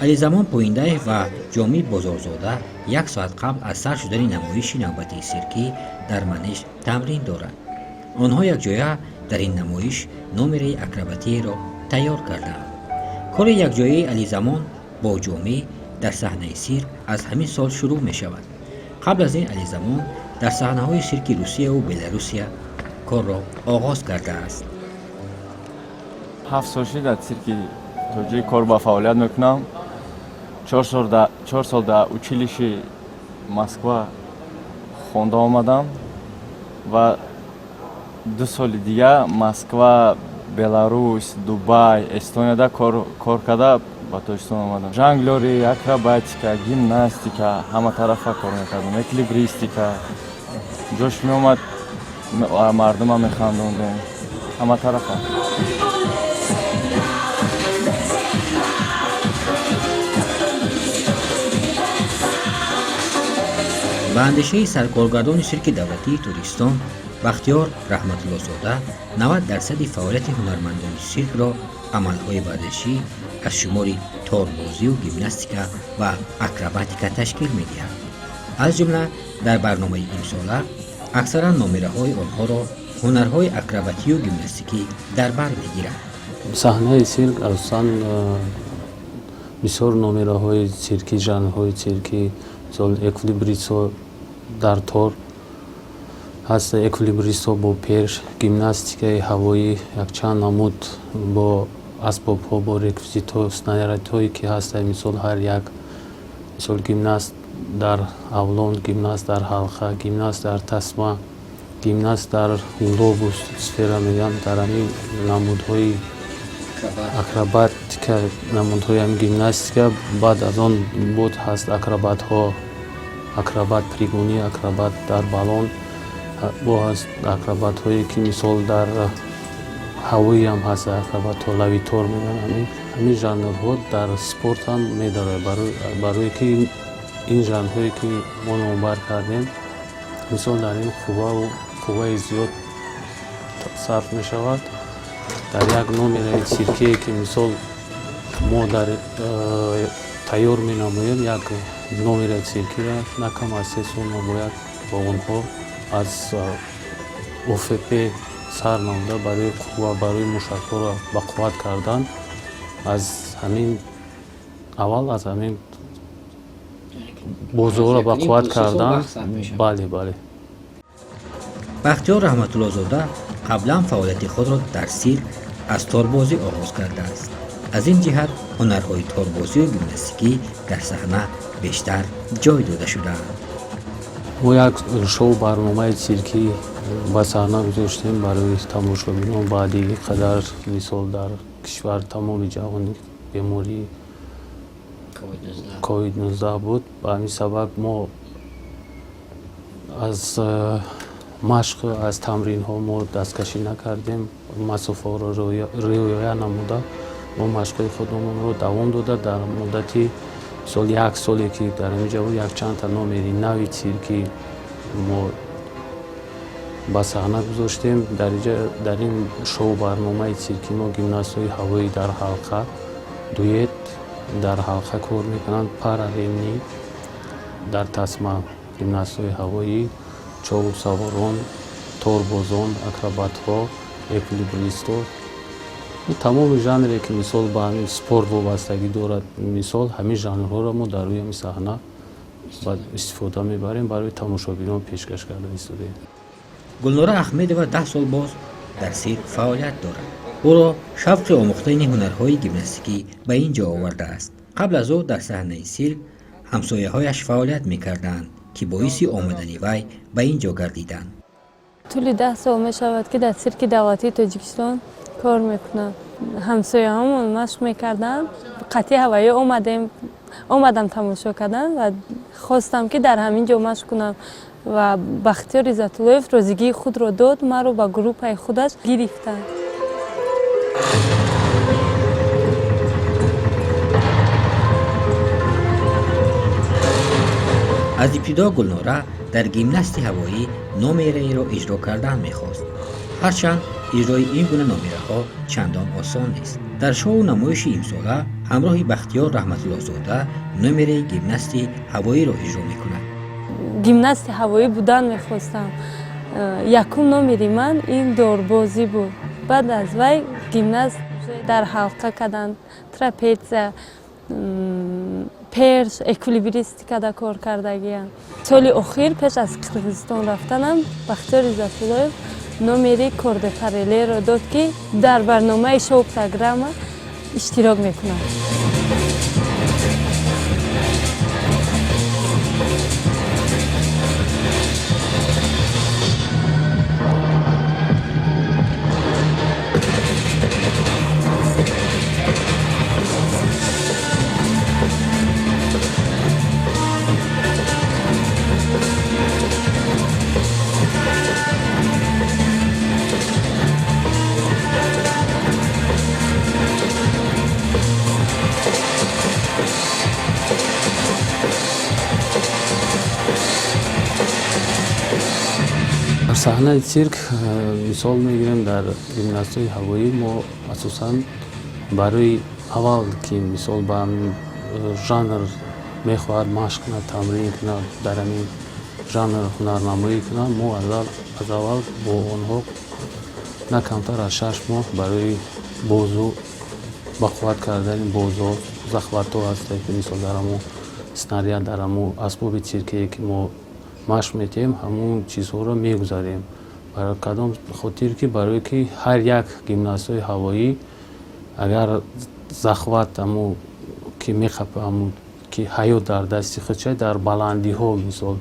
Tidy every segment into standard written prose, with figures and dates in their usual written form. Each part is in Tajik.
Ализамон Поиндаев ва Ҷомӣ Бозорзода як соат қабл аз сар шудани намоиши навбатии сиркӣ дар манеж тамрин доранд. Онҳо якҷоя дар ин намоиш номераи акробатиеро тайёр карданд. Кори якҷояи Ализамон бо Ҷомӣ дар саҳнаи сирк аз ҳамин сол шурӯъ мешавад. Қабл аз ин Ализамон дар саҳнаҳои сирки Русияву Беларусия корро оғоз кардааст. 7 сол шуд, дар цирки тоҷик кор ба фаъолият мекунам. 4 сол дар училищи Москва хонда омадам ва 2 соли дигар Москва, Беларус, Дубай, Эстонияда кор карда, ба Тоҷикистон омадам. Жонглёрӣ, акробатика, гимнастика, ҳама тарафа кор мекардам, эквилибристика. Ҷош меомад, мардума механдондем, ҳама тарафа. Ба андешаи саркоргардони сирки давлатии Тоҷикистон Бахтиёр Раҳматуллозода, 90 дарсади фаъолияти ҳунармандони сиркро амалҳои варзишӣ аз шумори торбозию гимнастика ва акробатика ташкил медиҳад. Аз ҷумла дар барномаи имсола аксаран номераҳои онҳоро ҳунарҳои акробатию гимнастикӣ дар бар мегирад. Саҳнаи сирк асосан бисёр номераҳои циркӣ, жанрҳои циркӣ, мисол, эквилибристҳо дар тор ҳаст, эквилибристҳо бо перш, гимнастикаи ҳавоӣ, якчанд намуд бо асбобҳо, бо реквизитҳо, снарядҳое ки ҳастанд. Мисол, ҳар як, мисол, гимнаст дар авлон, гимнаст дар ҳалқа, гимнаст дар тасма, гимнаст дар глобус, сфера мегӯям, дар ҳамин намудҳои акробатика, намудҳои ҳамин гимнастика. Баъд аз он буд ҳаст акробатҳо, акробат прыгуны, акробат дар балон, бо ҳаст акробатҳое ки, мисол, дар ҳавоӣ ҳам ҳаст, акробатҳо левитор мегӯянд. Ҳамин жанрҳо дар спорт ҳам медарояд, барое ки ин жанрҳое ки мо номбар кардем, мисол, дар ин қуввау қувваи зиёд сарф мешавад. Дар як номераи циркие ки, мисол, мо дар тайёр менамоем, як номераи циркиро на кам аз 3 сол мо бояд бо онҳо аз ОФП сар намуда, барои қувва, барои мушакҳоро ба қувват кардан, аз ҳамин аввал аз ҳамин бозорро ба қувват кардан. Бале. Бахтиёр Раҳматуллозода қаблан фаъолияти худро дар сирк аз торбозӣ оғоз кардааст. Аз ин ҷиҳат ҳунарҳои торбозию гимнастикӣ дар саҳна бештар ҷой дода шудаанд. Мо як шоу барномаи циркӣ ба саҳна гузоштем барои тамошобинон. Баъди ин қадар, мисол, дар кишвар, тамоми ҷаҳон бемории ковид-19 буд. Ба ҳамин сабаб мо аз машқ, аз тамринҳо мо дасткашӣ накардем. Масофаҳоро риоя намуда, мо машқҳои худамонро давом дода, дар муддати, мисол, як соле ки дар ҳамин ҷо буд, якчандта номери нави циркӣ мо ба саҳна гузоштем. Дар ин шоу барномаи циркӣ мо гимнастҳои ҳавоӣ дар ҳалқа, дуэт дар ҳалқа кор мекунанд, параремни дар тасма, гимнастҳои ҳавоӣ, чоғусаворон, торбозон, акробатҳо, эквилибристҳо, тамоми жанре ки, мисол, ба ҳамин спорт вобастагӣ дорад. Мисол, ҳамин жанрҳоро мо дар рӯи ҳамин саҳна истифода мебарем, барои тамошобинон пешкаш карда истодаем. Гулнора Аҳмедова 10 сол боз дар сирк фаъолият дорад. Ӯро шавқи омӯхтани ҳунарҳои гимнастикӣ ба ин ҷо овардааст. Қабл аз ӯ дар саҳнаи сирк ҳамсояҳояш фаъолият мекарданд, ки боиси омадани вай ба ин ҷо гардиданд. Тӯли 10 сол мешавад, ки дар цирки давлатии Тоҷикистон кор мекунам. Ҳамсояҳамон машқ мекарданд, қатъи ҳавоӣ омадем, омадам тамошо кардан ва хостам, ки дар ҳамин ҷо машқ кунам, ва Бахтиёр Иззатуллоев розигии худро дод, маро ба группаи худаш гирифтанд. Аз ибтидо Гулнора дар гимнасти ҳавоӣ номераеро иҷро кардан мехост. Ҳарчанд Иҷрои ин гуна номираҳо чандон осон нест. Дар шоу намоиши имсола ҳамроҳи Бахтиёр Раҳматуллоҳзода номери гимнасти ҳавоиро иҷро мекунад. Гимнасти ҳавоӣ будан мехостам. Якум номери ман ин дорбозӣ буд. Баъд аз вай гимнаст дар ҳалқа карданд, трапеция, перш, эквилибристикада кор кардагиам. Соли охир пеш аз Қирғизистон рафтанам Бахтиёр Иззатуллоев номери кордепарелеро дод, ки дар барномаи шоу программа иштирок мекунам. Дар саҳнаи цирк, мисол мегирем, дар гимнастҳои ҳавоӣ мо асосан барои аввал, ки мисол ба жанр мехоҳад машқ кунад, тамрин кунад, дар ҳамин жанр ҳунарнамоӣ кунад, мо аз аввал бо онҳо на камтар аз 6 моҳ барои бозу ба қувват кардани бозу захватҳо ҳастае, ки мисол дар ҳамун снаряд, дар ҳамун асбоби циркие, ки мо машқ метиҳем, ҳамун чизҳоро мегузарем. Барои кадом хотир? Ки барое ки ҳар як гимнастҳои ҳавоӣ агар захват, ҳамун ки меқапа, ҳамун ки ҳаёт дар дасти худша, дар баландиҳо, мисол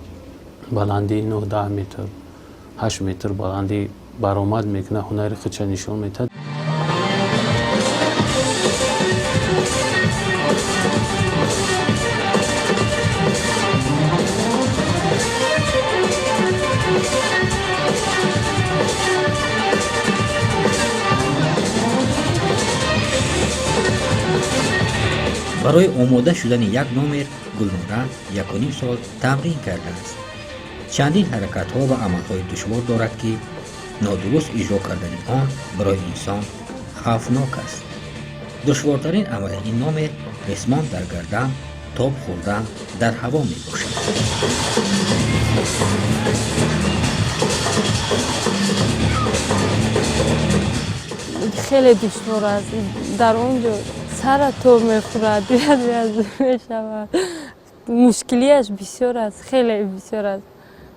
баландии 9-10 метр, 8 метр баландӣ баромад мекунад, ҳунари худша нишон медиҳад. Барои омода шудани як номер Гулнора 1,5 сол тамрин кардааст. Чандин ҳаракатҳо ва амалҳои душвор дорад, ки нодуруст иҷро кардани он барои инсон хавфнок аст. Душвортарин амали ин номер ресмон дар гардан тоб хӯрдан дар ҳаво мебошад. Хеле душвор аст. Дар он ҷо сара тоб мехӯрад, мешавад. Мушкилиаш бисёр аст, хеле бисёр аст.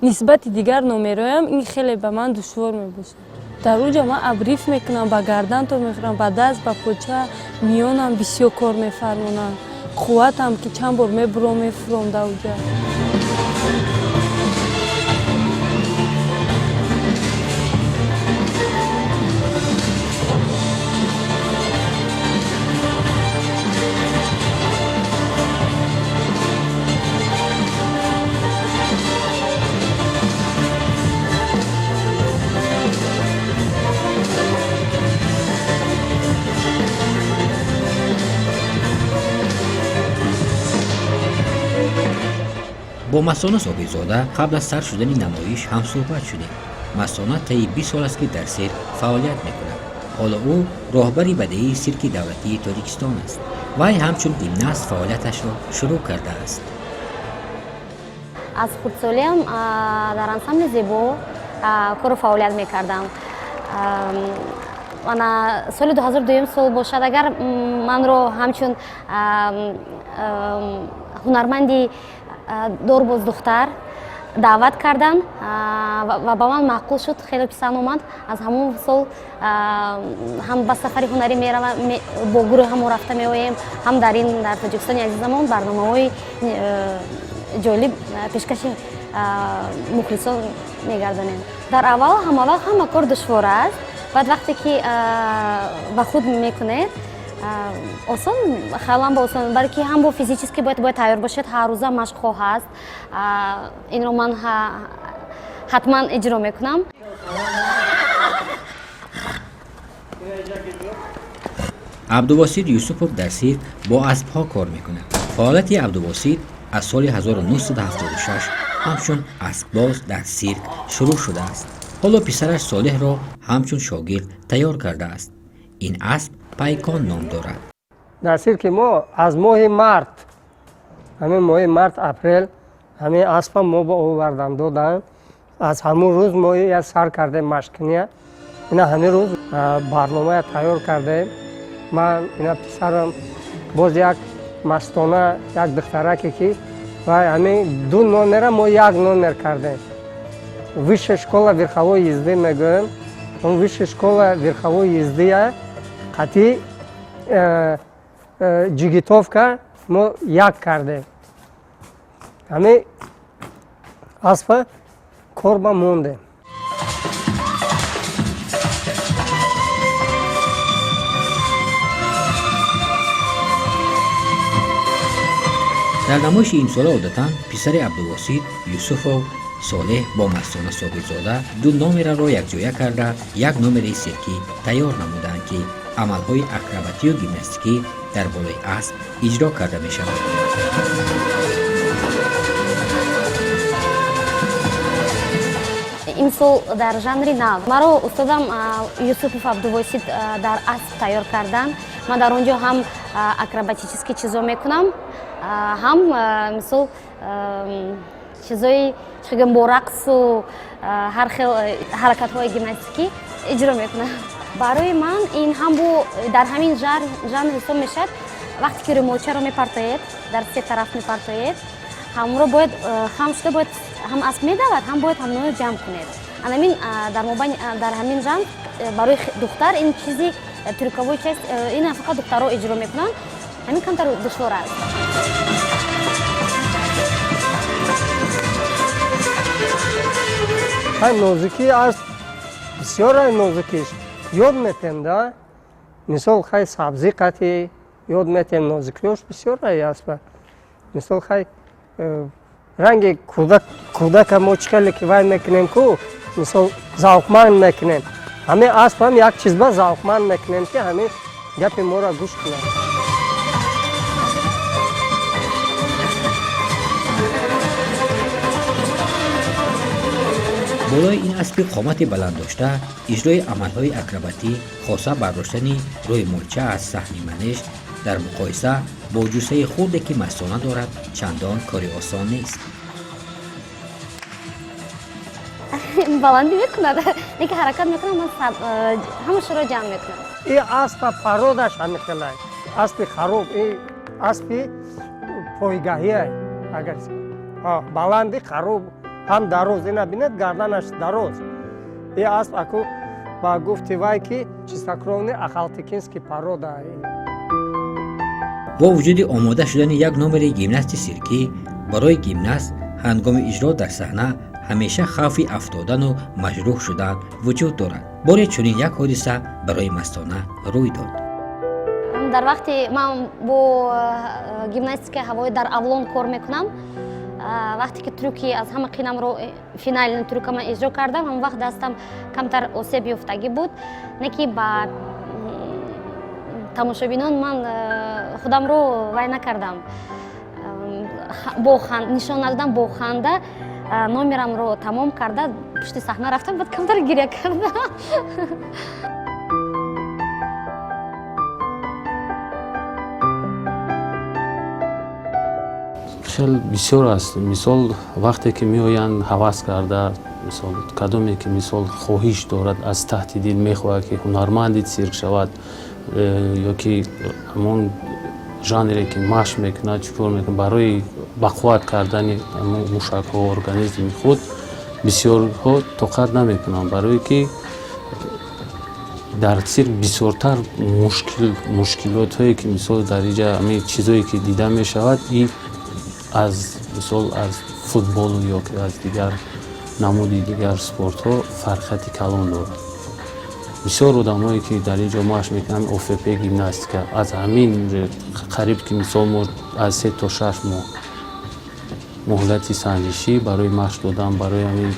Нисбати дигар номероям ин хеле ба ман душвор мебошад. Дар он ҷо ман обрыв мекунам, ба гардан тоб мехӯрам, ба даст, ба поча, миёнам бисёр кор мефармонам, қувватам ки чанд бор мебуром, мефуром дар уҷа. Бо Мастона Собирзода қабл аз сар шудани намоиш ҳамсӯҳбат шудем. Мастона таи 20 сол аст, ки дар сирк фаъолият мекунад. Ҳоло ӯ роҳбари бадеии Сирки давлатии Тоҷикистон аст. Вай ҳамчун гимнаст фаъолияташро шурӯъ кардааст. Аз хурдсолиам дар ансамбли «Зебо» кору фаъолият мекардам. Ана соли 2002 сол бошад, агар манро ҳамчун ҳунарманди дорбоздухтар даъват карданд ва ба ман маъқул шуд, хеле писанд омад. Аз ҳамон сол ҳам ба сафари ҳунарӣ бо гурӯҳамо рафта меоем, ҳам дар ин дар Тоҷикистони азизамон барномаҳои ҷолиб пешкаши мухлисон мегардонем. Дар аввал ҳамавақт ҳама кор душвор аст, баъд вақте ки ба худ мекунед, осон, хаёлам ба осон, балки ҳам бо физически бояд тайёр бошед. Ҳар рӯза машқҳо ҳаст, инро ман ҳатман иҷро мекунам. Абдувосит Юсупов дар сирк бо аспҳо кор мекунад. Фаъолияти Абдувосит аз соли 1976 ҳамчун аспбоз дар сирк шурӯъ шудааст. Ҳоло писараш Солеҳро ҳамчун шогирд тайёр кардааст. Ин асп Пайкон ном дорад. Дар сирки мо аз моҳи март, ҳамин моҳи март, апрел, ҳамин аспа мо ба овардан доданд. Аз ҳамун рӯз мо я сар кардем машқкуния. Ина ҳамин рӯз барномая тайёр кардем. Ман, ина писарам, боз як Мастона, як духтараке, ки ва ҳамин ду номера мо як номер кардем. Высшая школа верховой езды мегӯем. Он высшая школа верховой езды я қатъи джигитовка мо як кардем. Ҳамин аспа корба мондем. Дар намоиши имсола одатан писари Абдувосит Юсуфов Солеҳ бо Мастона Собирзода ду номераро якҷоя карда, як номери сиркӣ тайёр намуданд, ки амалҳои акробатию гимнастикӣ дар болои асп иҷро карда мешавад. Имсол дар жанри нав маро устодам Юсупов Абдувосит дар асп тайёр кардан. Ман дар он ҷо ҳам акробатический чизо мекунам, ҳам мисол чизои чигам бо рақсу ҳар хел ҳаракатҳои гимнастикӣ иҷро мекунам. Барои ман ин ҳам бо дар ҳамин жанр ҳисоб мешавад. Вақте ки рӯмолчаро мепартоед, дар се тараф мепартоед, ҳамро бояд хам шуда, бояд ҳам асп медавад, ҳам бояд ҳамноро ҷамъ кунед. Анамин дар мобайн дар ҳамин жанр барои духтар ин чизи трюковой часть, ин фақат духтарҳо иҷро мекунанд, ҳамин камтар душвор аст. Ҳай, нозукӣ аст бисёр, ай нозукиш ёд метем да. Мисол, хай, сабзӣ қатӣ ёд метем, нозукиёш бисёр ай аспа. Мисол, хай, ранги кӯдака мо чӣ хеле ки вай мекунем ку, мисол, завқманд мекунем, ҳамин асп ҳам як чизба завқманд мекунем, ки ҳамин гапи моро гӯш кунад. Болои ин аспи қомати баланд дошта иҷрои амалҳои акробатӣ, хоса бардоштани рӯймолча аз саҳни манеж, дар муқоиса бо ҷуссаи хурде, ки Мастона дорад, чандон кори осон нест. Баландӣ мекунад, лекин ҳаракат мекунам, ман ҳамашро ҷамъ мекунам. И аспа порода ш ҳамин хелай, аспи хароб, и аспи пойгаҳия, агар баланди хароб, ҳам дароз. Ина бинед, гарданаш дароз. И асп аку ба гуфти вай ки чистокровный ахалтекинский порода. Бо вуҷуди омода шудани як номери гимнасти сиркӣ, барои гимнаст ҳангоми иҷро дар саҳна ҳамеша хавфи афтодану маҷрӯҳ шудан вуҷуд дорад. Боре чунин як ҳодиса барои Мастона рӯй дод. Дар вақте ман бо гимнастикаи ҳавоӣ дар авлон кор мекунам, вақте ки трюки аз ҳама қинамро, финальный трюк ама иҷро кардам, ҳамон вақт дастам камтар осеб ёфтагӣ буд. Не ки ба тамошобинон ман худамро вай накардам, нишон надодам, бо ханда номерамро тамом карда, пушти саҳна рафтам, баъд камтар гиря кардам. Хел бисёр аст. Мисол, вақте ки меоянд ҳавас карда, мисол, кадоме ки, мисол, хоҳиш дорад, аз таҳти дил мехоҳад, ки ҳунарманди цирк шавад ё ки ҳамон жанре ки машқ мекунад, чӣ кор мекунад барои бақувват кардани ҳамон мушакҳо, организми худ, бисёрҳо тоқат намекунанд, барое ки дар цирк бисёртар мушкилотҳое ки, мисол, дар иҷа ҳамин чизое ки дида мешавад, и аз, мисол, аз футболу ё ки аз дигар намуди дигар спортҳо фарқияти калон дорад. Бисёр одамое ки дар ин ҷо машқ мекунанд, ОФП, гимнастика, аз ҳамин қариб ки, мисол, мо аз 3 то 6 моҳ муҳлати санҷишӣ барои машқ додан, барои ҳамин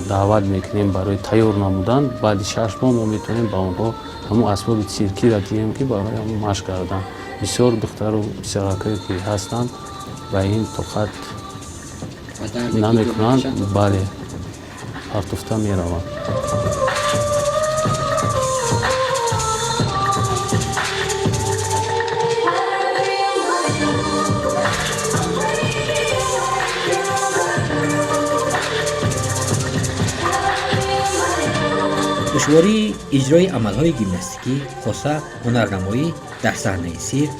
даъват мекунем, барои тайёр намудан. Баъди 6 моҳ мо метавонем ба онҳо ҳамон асбоби циркиро диҳем, ки барои ҳамон машқ кардан. Бисёр духтару писаракое ки ҳастанд, ба ин тоқат намекунанд, бале. Партофта мераванд. Душвории иҷрои амалҳои гимнастикӣ, хоса ҳунарнамоӣ дар саҳнаи сирк,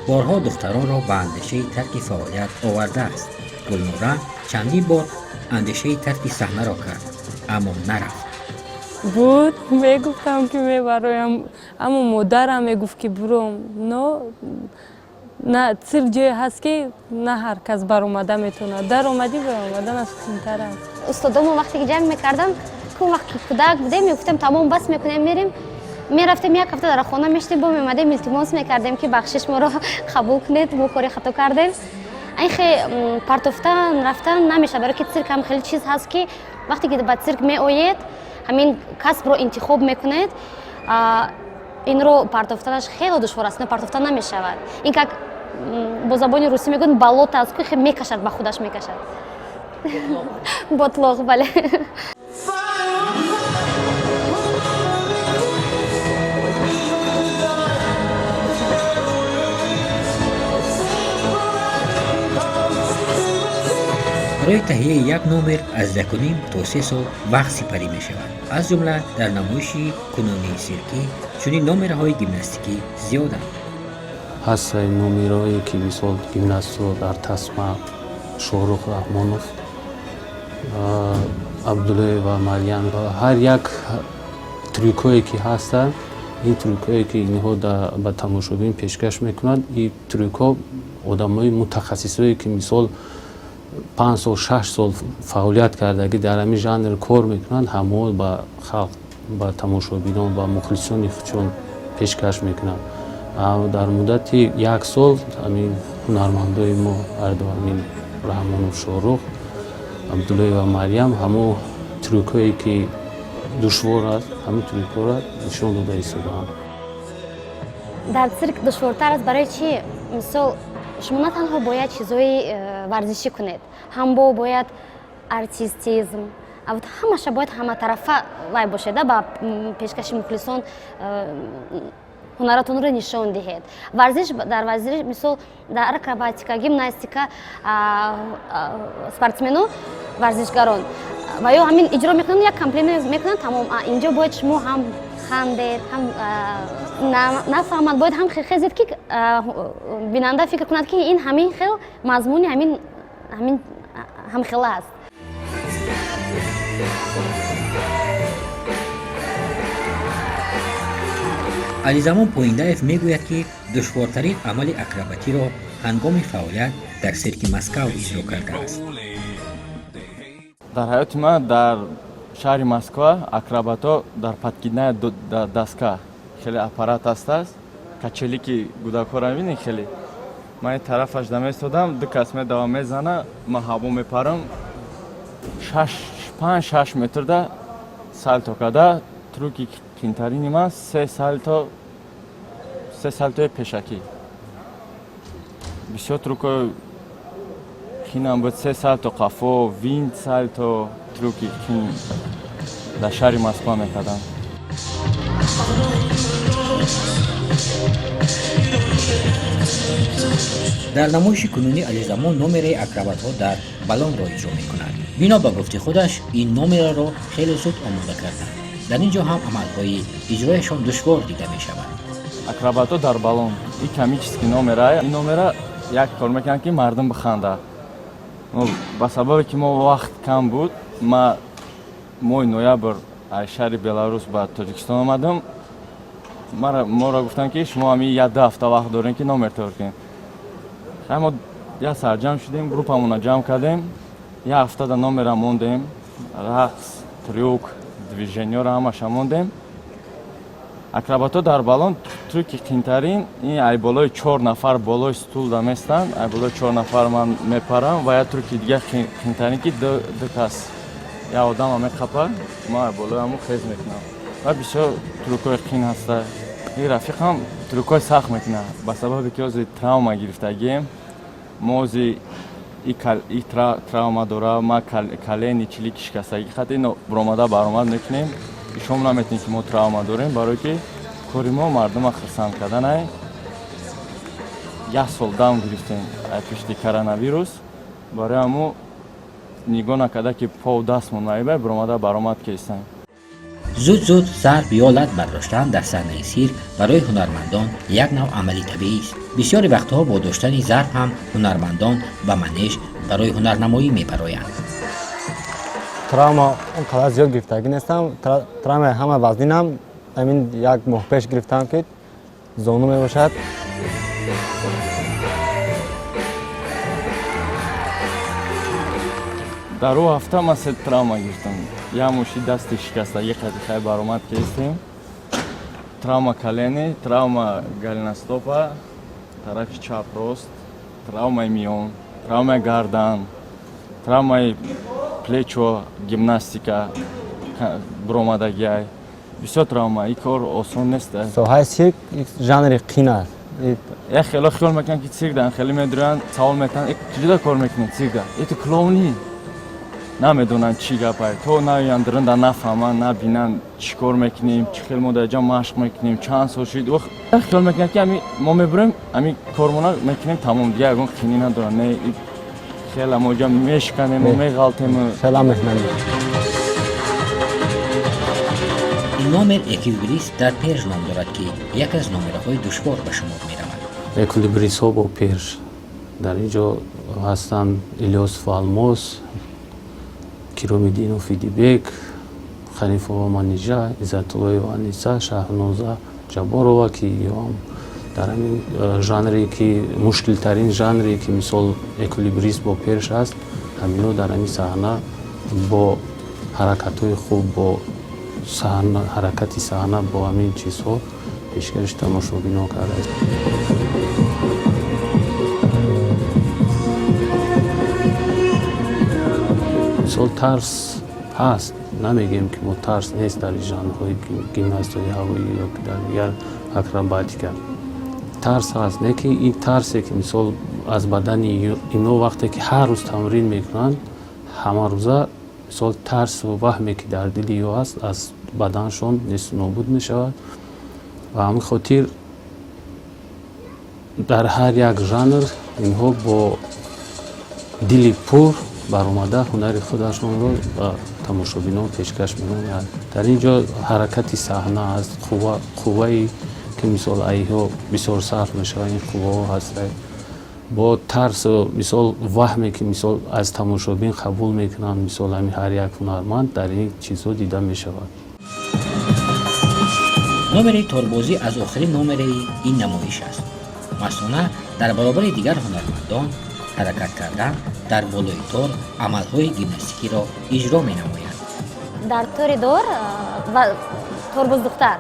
борҳо духтаронро ба андешаи тарки фаъолият овардааст. Гулнора чандин бор андешаи тарки саҳнаро кард, аммо нарафт. Буд, мегуфтам, ки мебароям, аммо модарам мегуфт, ки буром, но на цирк ҷое ҳаст, ки на ҳар кас баромада метавонад. Даромадӣ, баромаданаш қимтар аст. Устодомо вақте ки ҷанг мекарданд, ку вақт ки кӯдак будем, мегуфтем, тамом, бас мекунем, мерем. Мерафтем, як ҳафта дар хона мешидем, бо мемадем, илтимос мекардем, ки бахшиш, моро қабул кунед, мо кори хато кардем. Ин хе партофтан рафтан намешавад, барои ки цирк ҳам хеле чиз ҳаст, ки вақте ки ба цирк меоед, ҳамин касбро интихоб мекунед, инро партофтанаш хеле душвор аст, партофта намешавад. Ин как бо забони русӣ мегӯянд, болото аст ку, мекашад, ба худаш мекашад, ботлоқ, бале. Барои таҳияи як номер аз 1,5 то 3 сол вақт сипарӣ мешавад. Аз ҷумла дар намоиши кунунии сиркӣ чунин номерҳои гимнастикӣ зиёданд. Ҳастаи номерҳое, ки мисол гимнастҳо дар тасма, Шоҳрух Раҳмонов, Абдуллоева Марьям, ҳар як трюкҳое ки ҳастанд, ин трюкҳое ки инҳо ба тамошобин пешкаш мекунанд, ин трюкҳо одамои мутахассисое, ки мисол 5 сол, 6 сол фаъолият кардагӣ дар ҳамин жанр кор мекунанд, ҳамао ба халқ, ба тамошобинон, ба мухлисони худшон пешкаш мекунанд. Дар муддати як сол ҳамин ҳунармандои мо, ҳарду ҳамин Раҳмонов Шоҳрух, Абдуллоева Марьям, ҳамо трюкҳое ки душвор аст, ҳамин трюкҳоро нишон дода истодаанд. Дар цирк душвортар аст. Барои чӣ? Мисол, шумо на танҳо бояд чизҳои варзишӣ кунед, ҳам бо бояд артистизм, ҳамаша бояд ҳаматарафа вай бошед, ба пешкаши мухлисон ҳунаратонро нишон диҳед. Варзиш, дар варзиш, мисол, дар акробатика, гимнастика спортсмену варзишгарон ва ё ҳамин иҷро мекунанд, як комплимент мекунанд, тамом. Инҷо бояд шумо ҳам хандед, ҳам нафаҳмад, бояд ҳам хезед, ки бинанда фикр кунад, ки ин ҳамин хел мазмуни ҳамин ҳамхела аст. Ализамон Поиндаев мегӯяд, ки душвортарин амали акробатиро ҳангоми фаъолият дар сирки Москав иҷро кардааст. Дар ҳаёти ман дар шаҳри Москва акробато дар подкидная доска, хеле аппарат ҳастааст, качели, ки кӯдакҳоро мебинед, хеле ман ин тарафаш даместодам, ду кас медава, мезана, ман ҳаво мепарам, 5-6 метрда сальто карда. Трюки қинтарини ман се сальто, се сальтои пешакӣ. Бисёр трюкҳои қинам буд: се сальто қафо, винт сальто. Трюки қин дар шаҳри Москва мекардам. Дар намоиши кунунӣ Ализамон номераи акробатҳо дар баллонро иҷро мекунад. Бино ба гуфти худаш, ин номераро хеле зуд омода карданд. Дар ин ҷо ҳам амалҳои иҷрояшон душвор дида мешавад. Акробатҳо дар баллон и комический номера. Ин номера як кор мекунанд, ки мардум бихандад. Ба сабабе ки мо вақт кам буд, ма моҳи ноябр аз шаҳри Беларус ба Тоҷикистон омадам. Моро гуфтанд, ки шумо ҳамин як ду ҳафта вақт дорем, ки номер тайёр кунем. Мо як сарҷамъ шудем, группамонро ҷамъ кардем, як ҳафтада номера мондем, рақс, трюк, движениёро ҳамаша мондем. Акробатҳо дар баллон, трюки қинтарин ин ай болои чор нафар болои стул даместанд, ай болои чор нафар ман мепарам. Ва як трюки дига қинтарин, ки ду кас як одама меқапа, ман ай болои ҳамун хез мекунам. Ва бисёр трюкҳои қин ҳаста. Ин рафиқам трюкҳои сахт мекунад, ба сабабе ки ҳозир травма гирифтагием мо ҳозир. И травма дора, ма колени чилики шикастагӣ хати ино буромада баромад мекунем. Ишом наметонем, ки мо травма дорем, барое ки кори мо мардума хурсанд карданай. Як сол дам гирифтем пишти коронавирус, барои ҳамо нигоҳ накарда, ки пову дастмон наибай, буромада баромад кестем. Зуд зуд зарб ё лат бардоштан дар саҳнаи сирк барои ҳунармандон як навъ амали табиист. Бисёри вақтҳо бо доштани зарб ҳам ҳунармандон ба манеж барои ҳунарнамоӣ мебароянд. Травма он қадар зиёд гирифтагӣ нестам. Травмаи ҳама вазнинам ҳамин як моҳ пеш гирифтам, ки зону мебошад. Дар ӯ ҳафта ман се травма гирифтам. Як муши дасти шикастагӣ қати хай баромад кестем, травма колени, травма голеностопа тарафи чап рост, травмаи миён, травмаи гардан, травмаи плечо, гимнастика буромадагиай, бисёр травма. Ин кор осон нест. Соҳаи сирк жанри қин аст. Як хело хиёл мекунанд, ки цирк дан хеле медуранд, савол метаҳанд: «Чиҷуда кор мекунед циркда? Э, ту клоунӣ?» Намедонанд, чӣ гапай, то наоянд рында, нафаҳманд, набинанд, чӣ кор мекунем, чӣ хел мо дар ҷа машқ мекунем, чанд сол шуд. Хиёл мекунанд, ки ами мо мебурем, ами кормона мекунем, тамом, дигар ягон қинӣ надоранд. Не, хела мо ҷа мешиканему меғалтему. Хела меҳнат. Ин номер эквилибрист дар перш ном дорад, ки як аз номерҳои душвор ба шумор меравад. Эквилибристҳо бо перш дар ин ҷо ҳастанд: Илёсов Алмос, Киромиддинов Идибек, Харифова Манижа, Иззатуллоева Аниса, Шаҳноза Ҷабборова, ки ёам дар ҳамин жанре, ки мушкилтарин жанре, ки мисол эквилибрист бо перш аст, ҳамино дар ҳамин саҳна бо ҳаракатҳои хуб, бо ҳаракати саҳна, бо ҳамин чизҳо пешкаши тамошобинон кардааст. Мисол, тарс ҳаст, намегӯем, ки мо тарс нест дар жанрҳои гимнастикаи ҳавоӣ ё дар дигар акробатика тарс ҳаст, не ки ин тарсе, ки мисол аз бадани ино вақте ки ҳар рӯз тамрин мекунанд, ҳамарӯза, мисол, тарсу ваҳме, ки дар дили ё ҳаст, аз баданшон несту нобуд мешавад. Ва ҳамин хотир дар ҳар як жанр инҳо бо дили пур баромада ҳунари худашонро ба тамошобинон пешкаш менамояд. Дар ин ҷо ҳаракати саҳна аст, қуввае, ки мисол айҳо бисёр сарф мешавад, ин қувваҳо ҳаста. Бо тарсу мисол ваҳме, ки мисол аз тамошобин қабул мекунанд, мисол ҳамин ҳар як ҳунарманд дар ин чизҳо дида мешавад. Номери торбозӣ аз охирин номери ин намоиш аст. Мастона дар баробари дигар ҳунармандон ҳаракат кардан дар болои тор амалҳои гимнастикиро иҷро менамояд. Дар тори дор ва торбоздухтар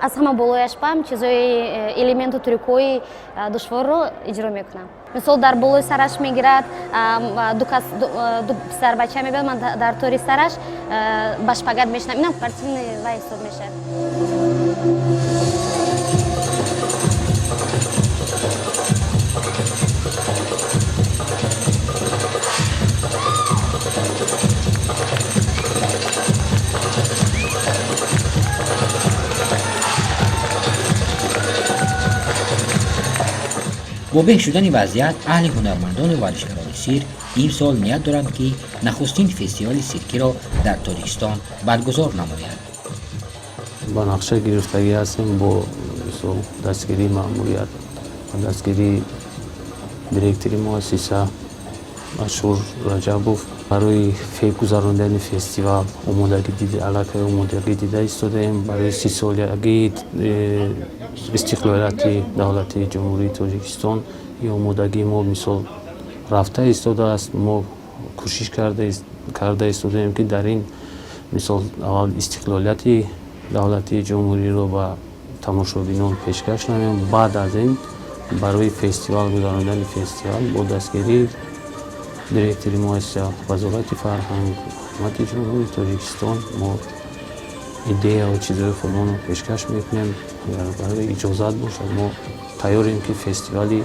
аз ҳама болояш пам чизои элементу трюкҳои душворро иҷро мекунам. Мисол, дар болои сараш мегирад, ду писарбача мебиёд, ман дар тори сараш ба шпагат мешинам. Инам спортивный вай ҳисоб мешавад. Бо беҳ шудани вазъият аҳли ҳунармандону варзишгарони сирк имсол ният доранд, ки нахустин фестивали сиркиро дар Тоҷикистон баргузор намоянд. Ба нақша гирифтагӣ ҳастем, бо мисол дастгирии маъмурият ва дастгирии директори муассиса Ашур Раҷабов, барои гузарондани фестивал омодагӣ аллакай омодагӣ дида истодаем. Барои 30-солагии истиқлолияти давлатии Ҷумҳурии Тоҷикистон ин омодагии мо мисол рафта истодааст. Мо кӯшиш карда истодаем, ки дар ин мисол аввал истиқлолияти давлатии ҷумҳуриро ба тамошобинон пешкаш намоем, баъд аз ин барои фестивал, гузарондани фестивал бо дастгирии директори муассиса, Вазорати фарҳанг, Ҳукумати Ҷумҳурии Тоҷикистон мо идеяву чизҳои худмонро пешкаш мекунем. Барои иҷозат бошад, мо тайёрем, ки фестивали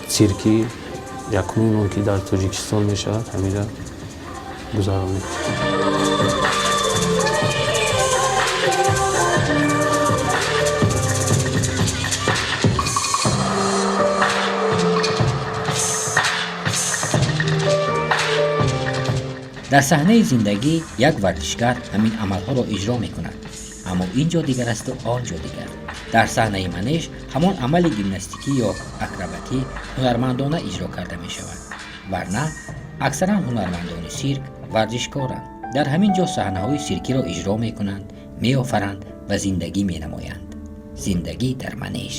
циркӣ Якумин он ки дар Тоҷикистон мешавад, ҳамира гузаронем. Дар саҳнаи зиндагӣ як варзишгар ҳамин амалҳоро иҷро мекунад, аммо ин ҷо дигар асту он ҷо дигар. Дар саҳнаи манеж ҳамон амали гимнастикӣ ё акробатӣ ҳунармандона иҷро карда мешавад, варна аксаран ҳунармандони сирк варзишкоранд. Дар ҳамин ҷо саҳнаҳои сиркиро иҷро мекунанд, меофаранд ва зиндагӣ менамоянд. Зиндагӣ дар манеж.